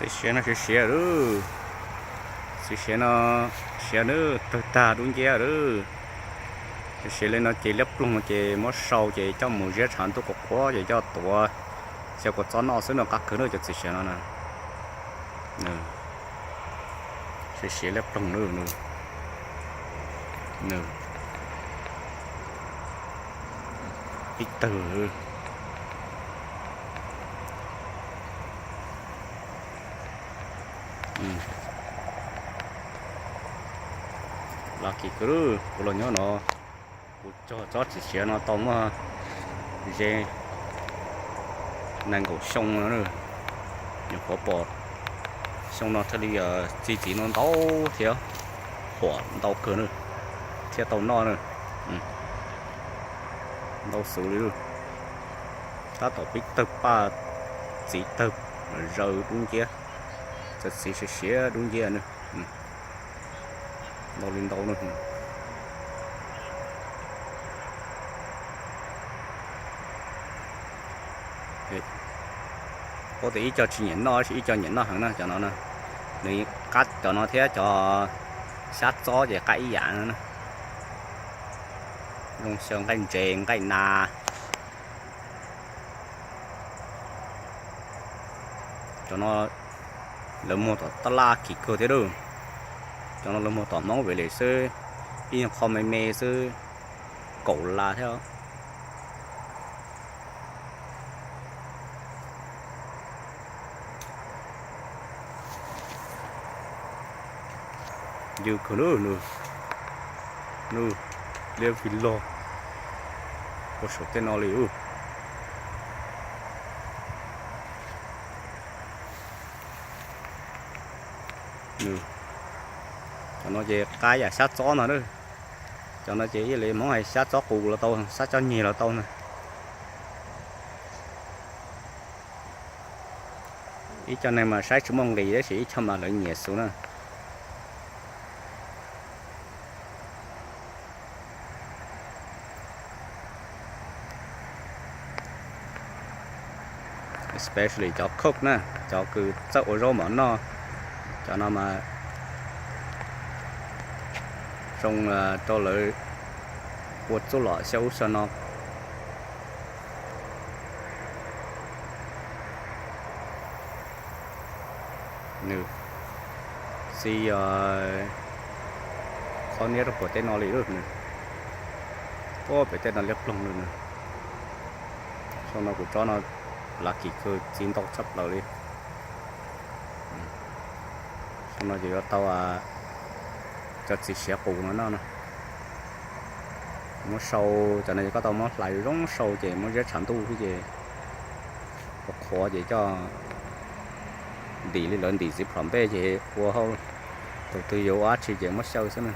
Txiv siav no siav siav lawm. Txiv siav no siav lawm, tawg tag dub nciab lawm. Siav siav li no ces liab ploog ces muab sau ces coj mus ziab tshav ntuj qhuav qhuav ces coj tuav, xyaw kua txob noj xwb no, qab kawg lawm cov txiv siav no na. Siav siav liab ploog lawm. Ib tawg. Lucky kawg, kuv los nyob no, kuv cog tsob txiv siav no tau muaj ze nees nkaum xyoo no. Nyuam qhuav pom xyoo no thiaj li txi txiv no ntau thiab, huam ntau kawg na, thiaj tau noj na. Ntau xwb li, tab tom pib tawg paj, txiv tawg zaws dub nciab, txawm txiv siav siav dub nciab na. Ntau li ntau na. Ua tias ib co tsis nyiam noj, ib co nyiam noj heev na cov no na. Nws qab cov no thiab cov xyab txob ces qab ib yam na. Zoo xyaw nqaij ntses nqaij nas. Cov no lawv muag tom tab laj kim kawg thiab lauj. Cov no lawv muag tom Hmoob Vim Lem xwb, ib nyuag qho me me xwb, kaum las thiab. Yws kawg lawm nws, nws liab vig log ua saum tej no li. Cov no ces qab yam xyab txob no. Cov no ces ib yam li Hmoob hais xyab txob qus los tau, xyab txob nyeg los tau na. Ib co neeg mas saib tsis muaj nqis tab sis ib co mas lawv nyiam xus na. Especially cov cook na, cov kws txawj ua zaub mov noj, cov no mas zoo rau lawv ua txuj lom xyaw ub xyaw no. Nws txi qhov niab rau puag tej no li lawm nws. Ua pem tej no liab ploog lawm nws. Xyoo no kuv tsob no lucky kawg, txi ntau tshaj plaws li. Xyoo no ces yuav tau cov txiv siav qus no noj no. Muab sau, cov no ces koj tau muab hlais zoo sau ces muab ziab tshav ntuj xwb ces qhuav qhuav ces coj ntim li lawv ntim txiv phom npej ces ua hauj, tus twg yuav ua dab tsi ces muab xyaw xwb na.